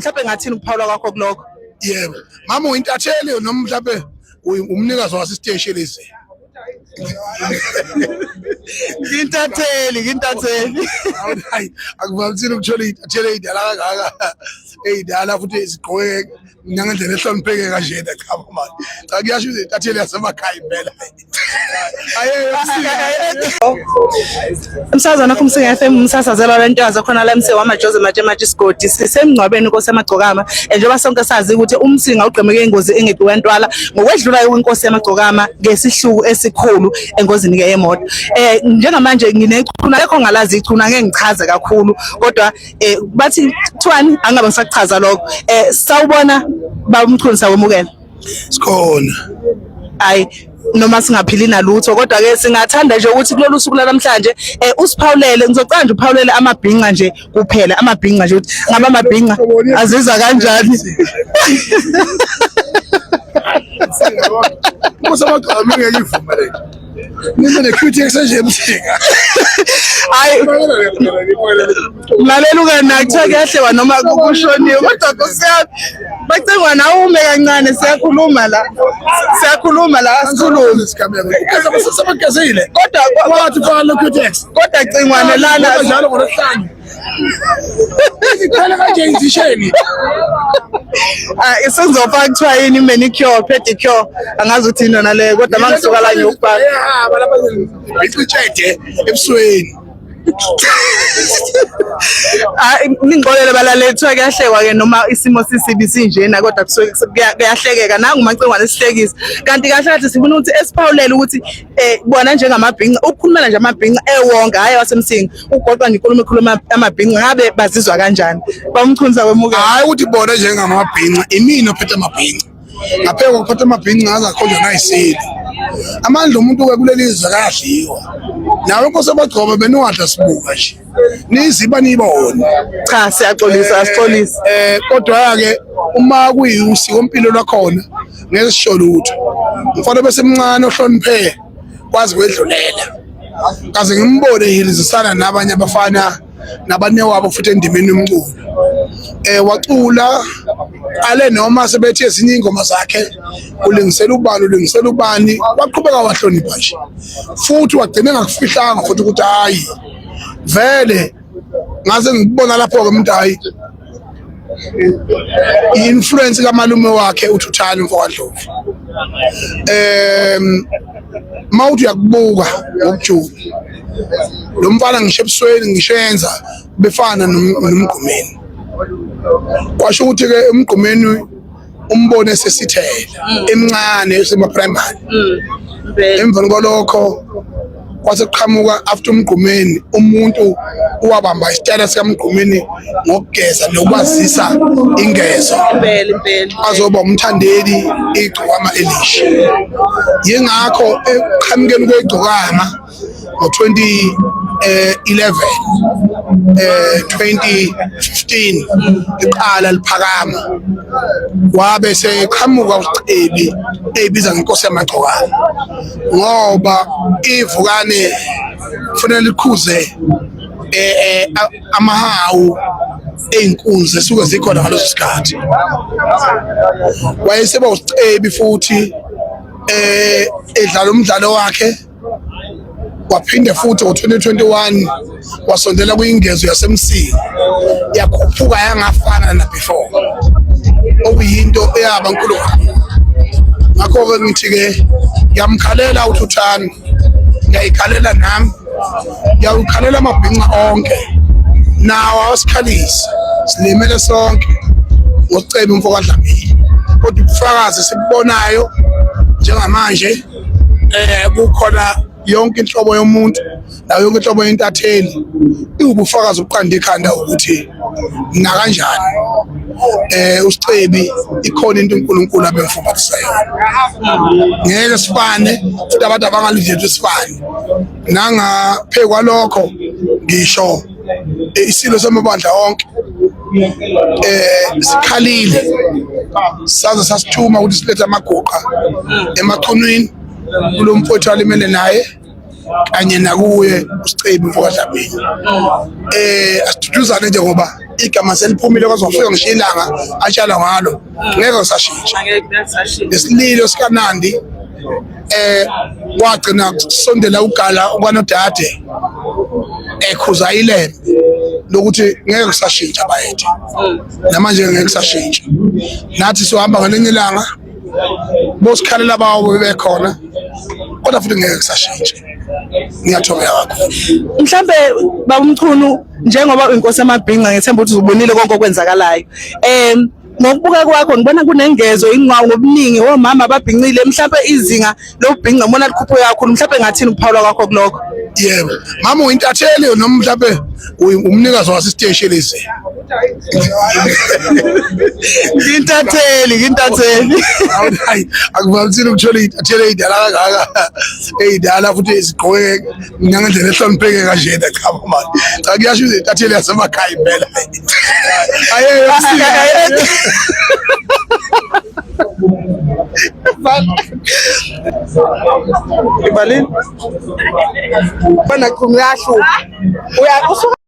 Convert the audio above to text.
Mhlawumbe ngathini ukuphawula kwakho kulokho? Yebo. Mama uyintatheli noma mhlawumbe umnikazi wasisiteshi lesi? Ngintatheli, ngintatheli. Hayi, akuvamisile ukuthola iy'ntatheli ey'dala kangaka, ey'dala futhi zigqoke nangendlela ehlonipheke kanjena. Cha mani, cha kuyasho ukuthi intatheli yasemakhaya impela. Umsakazo wakho Umsinga FM, umsasazela lwentwazo khona la emse wamajozi matshe matshe isigodi sisemngcwabeni inkosi yamagcokama. Njengoba sonke sazi ukuthi uMsinga ugqemeke ingozi engeqiwa ntwala ngokwedlula kwenkosi yamagcokama ngesihluku esikhulu engozini ke yemoto. Njengamanje nginechuna lekho ngalazi ichuna, ngeke ngichaze kakhulu kodwa bathi kuthiwani angabe ngisakuchaza lokho. Sawubona baba uMchunu, sakwemukela. Sikhona. Hayi noma singaphili nalutho kodwa ke singathanda nje ukuthi kulolu suku lanamhlanje usiphawulele, ngizocela nje uphawulele amabhinca nje kuphela, amabhinca nje ukuthi ngabe amabhinca azizwa kanjani. Kusamagama ngeke ivume le. Ngize ne-Cutex nje emsinga. Hayi lalela ukena kuthiwa kuyahlewa noma kushoniwe kodwa nkosi yami bacingwa nawe ume kancane, siyakhuluma la, siyakhuluma la, asikhulume. Sebagezile. Kodwa wathi faka lo Cutex. Kodwa cingwane lana njalo ngolwesihlanu. Iqala kanje izisheni. Ah, sengizofaka kuthiwa yini, manicure, pedicure, angazi ukuthi yini yona leyo kodwa mangisuka la ngiyokubhaka. Yahamba lapha bicitshede ebusweni. Hayi ningixolele balaleli, kuthiwa kuyahlekwa ke noma isimo sisibi sinjena kodwa kusuke kuyahlekeka nangu umacingwane sihlekisa. Kanti kahle kahle sifuna ukuthi esiphawulele ukuthi bona njengamabhinca, ukukhulumela nje amabhinca ewonke hhayi wasemsinga, ugoqa nje inkulumo ekhuluma amabhinca ngabe bazizwa kanjani? Bamchunza kwemukela. Hayi ukuthi bona njengamabhinca, imina ophethe amabhinca. Ngaphezu kokuphatha amabhinca ngaze akhonjwa nayisilo. Amandla omuntu-ke kuleli zwe akadliwa. Nawe Nkosi abagcobe beniwadla sibuka nje. Niziba niyibone. Cha siyaxolisa, asixolisi. Kodwa ke uma kuyusiko impilo lwakhona ngeke sisho lutho. Mfana besemncane ohloniphe kwazi kwedlulela. Kaze ngimbone ehilizisana nabanye abafana nabanewabo futhi endimeni yomculo. Wacula ale noma sebethi ezinye ingoma zakhe ulingisela ubani, ulingisela ubani, waqhubeka wahlonipha nje. Futhi wagcina engakufihlanga futhi ukuthi hayi vele ngaze ngibona lapho ke umuntu hayi i-influence kamalume wakhe uThuthani mfokaNdlovu. Mawuthi uyakubuka ngokujula lo mfana ngisho ebusweni ngisho yenza befana nomgqumeni, kwasho ukuthi ke umgqumeni umbone sesithela emncane esema primary. Emva kwalokho kwase kuqhamuka after umgqumeni umuntu uwabamba isitayela sikamgqumeni ngokugeza nokwazisa ingezo Impela impela. azoba umthandeli igcokama elisha. Yingakho ekuqhamukeni kwegcokama ngo-2011 2015 iqala liphakama wabe seqhamuka uSicebi eyibiza ngenkosi yamagcokama, ngoba ivukane kufanele likhuze amahawu ey'nkunzi esuke zikhona ngaleso sikhathi. Wayeseba uSicebi futhi edlala umdlalo wakhe, waphinde futhi ngo-2021 wasondela kwingezo yasemsinga yakhuphuka yangafana na before, okuyinto eyaba nkulu kakhulu. Ngakho-ke ngithi-ke ngiyamkhalela uThuthani, ngiyayikhalela nami, ngiyawukhalela amabhinca onke nawo awasikhalise, silimele sonke ngokuceba umfo kaDlamini. Kodwa ubufakazi esibubonayo njengamanje kukhona yonke inhlobo yomuntu nayo yonke inhlobo yentatheli iwubufakazi obuqanda ikhanda ukuthi nakanjani uSicebi ikhona into uNkulunkulu abemfumbathisa yona. Ngeke sifane futhi abantu abangalindele ukuthi sifane. Nangaphe kwalokho ngisho isilo samabandla onke sikhalile saze sasithuma ukuthi silethe amaguqa emachunwini kulo mfowethu alimele naye kanye nakuye uSicebi mfokaDlamini. Asiduduzane nje ngoba Igama seliphumile kwaze kwafika ngisho ilanga atshalwa ngalo, ngeke kusashintsha. Isililo sikaNandi kwagcina kusondela ugala kwanodade ekhuza ilembe lokuthi ngeke kusashintsha bayethe, namanje ngeke kusashintsha. Nathi sohamba ngelinye ilanga bosikhalela bawo bebekhona, kodwa futhi ngeke kusashintsha. Ngiyathobeka kakhulu. Mhlambe baba uMchunu, njengoba inkosi yamabhinca, ngethemba ukuthi uzubonile konke okwenzakalayo. Ngokubuka kwakho ngibona kunengezo ingqwawo ngobuningi omama ababhincile, mhlambe izinga lokubhinca ngibona likhuphuka kakhulu, mhlambe ngathini ukuphawula kwakho kulokho? Yebo mama, uyintatheli noma mhlambe umnikazi wasisiteshi lesi? Ngintatheli, ngintatheli. Hayi, akuvamisile ukuthola iy'ntatheli ey'dala kangaka, ey'dala futhi ezigqoke nangendlela ehlonipheke kanjena. Cha mama, cha, kuyasho ukuthi intatheli yasemakhaya impela. Aye. Ibalini. Bana kuyahlupha. Uya usuka.